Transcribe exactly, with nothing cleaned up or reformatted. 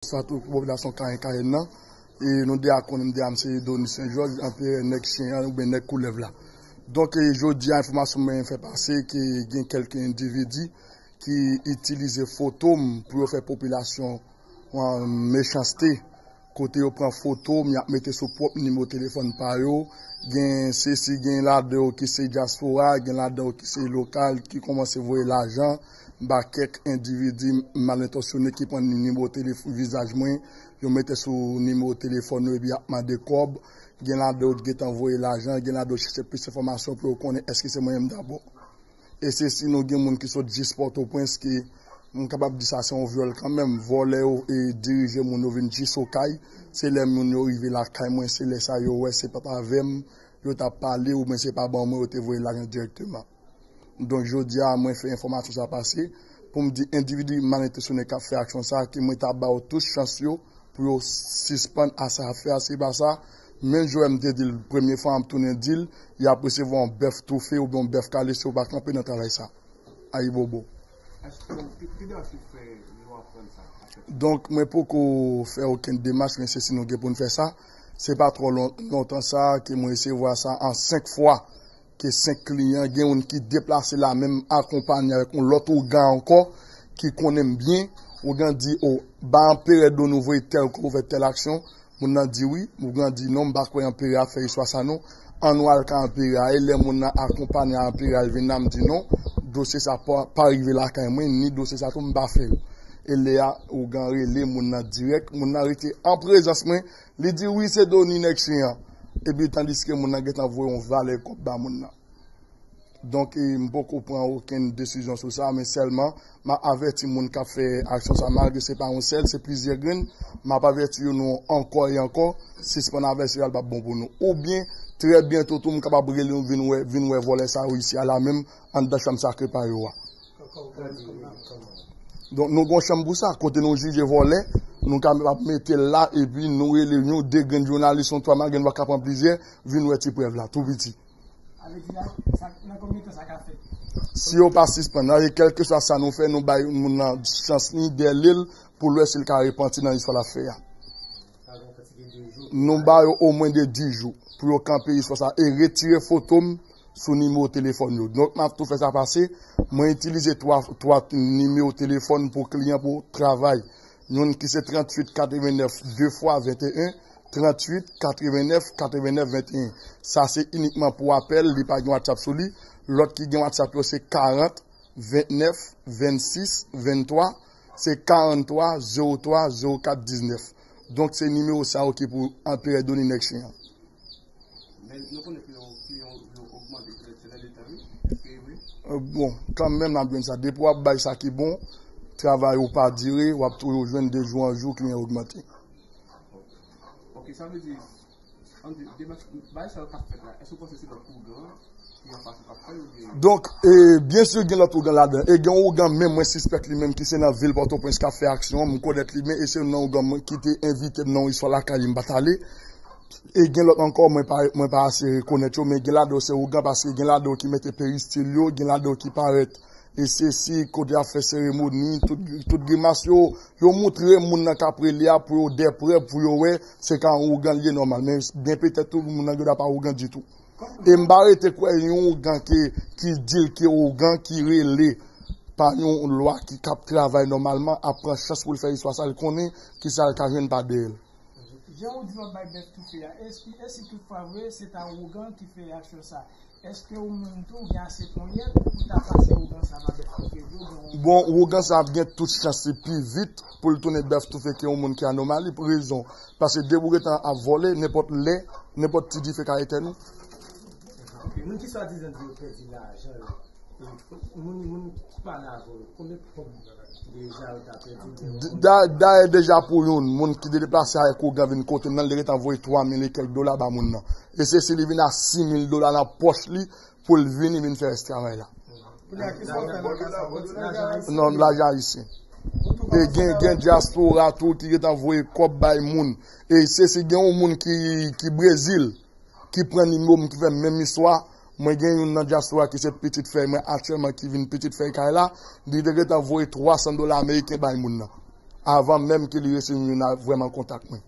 Bonswa tout popilasyon Kayen Kayen nan. E nou deja konnen m deja m se Dony Sen Jòj, anperè nèg chen an oubyen nèg koulèv la. Donk, e, jodi a, enfòmasyon mwen fè pase ke gen kèlke endividi ki itilize foto m pou yo fè popilasyon an mechanste. Kote yo pran foto m, y ap mete sou pwòp nimewo telefòn pa yo. Gen sesi, gen ladan yo ki se dyaspora, gen ladan yo ki se lokal, ki kòmanse voye lajan ba kèk endividi mal entansyone ki pran nimewo telef-, vizaj mwen, yo mete sou nimewo telefòn yo epi y ap mande kòb. Gen ladan yo ki gentan voye lajan, gen ladan yo chèche plis enfòmasyon pou yo konnen èske se mwen menm dabò. E se si nou gen moun ki sot jis Pòtoprens ke m kapab di sa se yon vyòl kanmenm. Vòlè yo e dirije moun yo vin jis Okay. Se lè moun yo rive lakay mwen, se lè sa yo wè se pa t avè m yo t ap pale oubyen se pa ban mwen yo te voye lajan dirèkteman. Donk, jodi a, mwen fè enfòmasyon sa pase pou m di endividi mal entansyone k ap fè aksyon sa, ke mwen ta ba yo tout chans yo pou yo sispann a sa y ap fè a, se pa sa. Menm jan m te di l premye fwa, m ap tounen di l, y ap resevwa yon bèf toufe oubyen yon bèf kale si yo pa kanpe nan travay sa. Ayibobo. Èske ki, ki demach ou fè nou aprann sa ap fèt? Donk, mwen poko fè okenn demach, men se si nou gen pou n fè sa. Se pa twò lon-, lontan sa ke mwen resevwa sa an senk fwa, ke senk kliyan, gen youn ki deplase la menm akonpanye avèk yon lòt ougan ankò ki konnen m byen. Ougan di, "O, ba anperè Dony voye tèl kòb pou fè tèl aksyon." Moun nan di, "Wi." Ougan di, "Non, m pa kwè anperè ap fè istwa sa non. Ann nou al ka anperè a." E lè moun nan akonpanye anperè a, l vin la, m di, "Non, dosye sa pa, pa rive lakay mwen, ni dosye sa tou m pa fè l." E lè a, ougan rele moun nan dirèk, moun nan rete an prezans mwen, li di, "Wi, se Dony nèg chen an." Epi tandiske moun nan gentan voye yon valè kòb ba moun nan. Donk, e, m poko pran okenn desizyon sou sa, men sèlman, m ap avèti moun k ap fè aksyon sa, malgre se pa yon sèl, se plizyè grenn, m ap avèti yo nou ankò e ankò, sispann avèti a l p ap bon pou nou. Oubyen, trè byento tou, m kapab rele nou vin wè, vin wè vòlè sa yo isi a la menm, anndan chanm sakre pa yo a. Donk, nou gon chanm pou sa, kote nou jije vòlè, nou kapab mete l la, epi nou rele yon, de grenn jounalis, yon twa malgre nou pa ka pran plizyè, vin wè ti prèv la, tou piti. Sa vle di, sa, nan konbyen tan sa ka fèt? Si yo pa sispann, nan kèlkeswa sa nou fè, nou bay moun nan chans ni dèle l pou l wè si l ka repanti nan istwa l ap fè a. Nou ba yo omwen de dis jou pou yo kanpe istwa sa e retire foto m sou nimewo telefòn yo. Donk, m ap tou fè sa pase. Mwen itilize twa, twa nimewo telefòn pou kliyan pou travay. Youn ki se tranntuit katrevennèf de fwa venteyen, tranntuit katrevennèf katrevennèf venteyen. Sa se inikman pou apèl, li pa gen WhatsApp sou li. Lòt ki gen WhatsApp yo se karant vennèf vennsis venntwa, se karannntwa zewo twa zewo kat diznèf. Donk, se nimewo sa yo ki pou anperè Dony nèg chen an. Men nou konnen ke yon kliyan yo ogmante se nan, se nan letan, wi. Èske e vre? Euh, bon, kanmenm, n ap jwenn sa. Depi w ap bay sa ki bon, travay ou pa dire, w ap toujou jwenn de jou an jou kliyan ogmante. Ok, sa vle di, ann di, demach, bagay sa yo k ap fèt la, èske w panse se lòt ougan ki anfas ou k ap fè l oubyen? Donk, e, byen si gen lòt ougan ladan. E gen yon ougan menm mwen sispèk li menm ki se nan vil Pòtoprens k ap fè aksyon an, m konèt li, men e se youn nan ougan mwen ki te envite m nan yon istwa lakay li, m pa t ale. E gen lòt ankò, mwen pa, mwen pa ase rekonèt yo, men gen ladan yo se ougan, paske gen ladan yo ki mete peristil yo, gen ladan yo ki parèt, e sesi, kote y ap fè seremoni, tout, tout grimas yo, yo moutre moun nan k ap rele a pou yo de prèv, pou yo wè, se ka yon ougan li ye nòmal. Men byen petèt tou, moun nan gen dwa pa ougan ditou. E m pa rete kwè yon ougan ki, ki di l ki ougan, ki rele pa yon lwa ki k ap travay nòmalman, ap pran chans pou l fè istwa sa, l konnen kisa l ka jwenn pa dèyè l. Jan ou di w ap bay bèf toufe a, e si, e si toutfwa vre se ta ougan ki fè aksyon sa, èske ou menm tou ou gen ase ponyèt pou ta pase ougan sa pa bèf toufe vre oubyen ou... Bon, ougan sa ap gen tout chans li pi vit pou l tounen bèf toufe ke yon moun ki anòmali. Pou rezon, paske depi w gentan ap vòlè, nenpòt lè, nenpòt ti dife ka etèn ou. Ok, moun ki swadizan di yo pèdi lajan yo, e, moun, moun ki pale avè w yo, konbyen kòb deja yo ta pèdi? D-, da-, dayè deja pou youn, moun ki te deplase avèk ougan vin kote m nan, li gentan voye twa mil e kèk dola ba moun nan. E se si li vin a sis mil dola nan pòch li pou l vini vin fè rès travay la. Kounye a, kisa w fè nan ka sa? Ou pran ti lajan ayisyen? Non, lajan ayisyen. E gen, gen dyaspora tou ki gentan voye kòb bay moun. E se si gen yon moun ki, ki Brezil, ki pran nimewo m, ki fè menm istwa. Mwen gen youn nan dyaspora ki se pitit frè mwen aktyèlman ki vin pitit frè kay la. Li te gentan voye twa san dola ameriken bay moun nan. avan menm ke li resi vin a vrèman kontak mwen.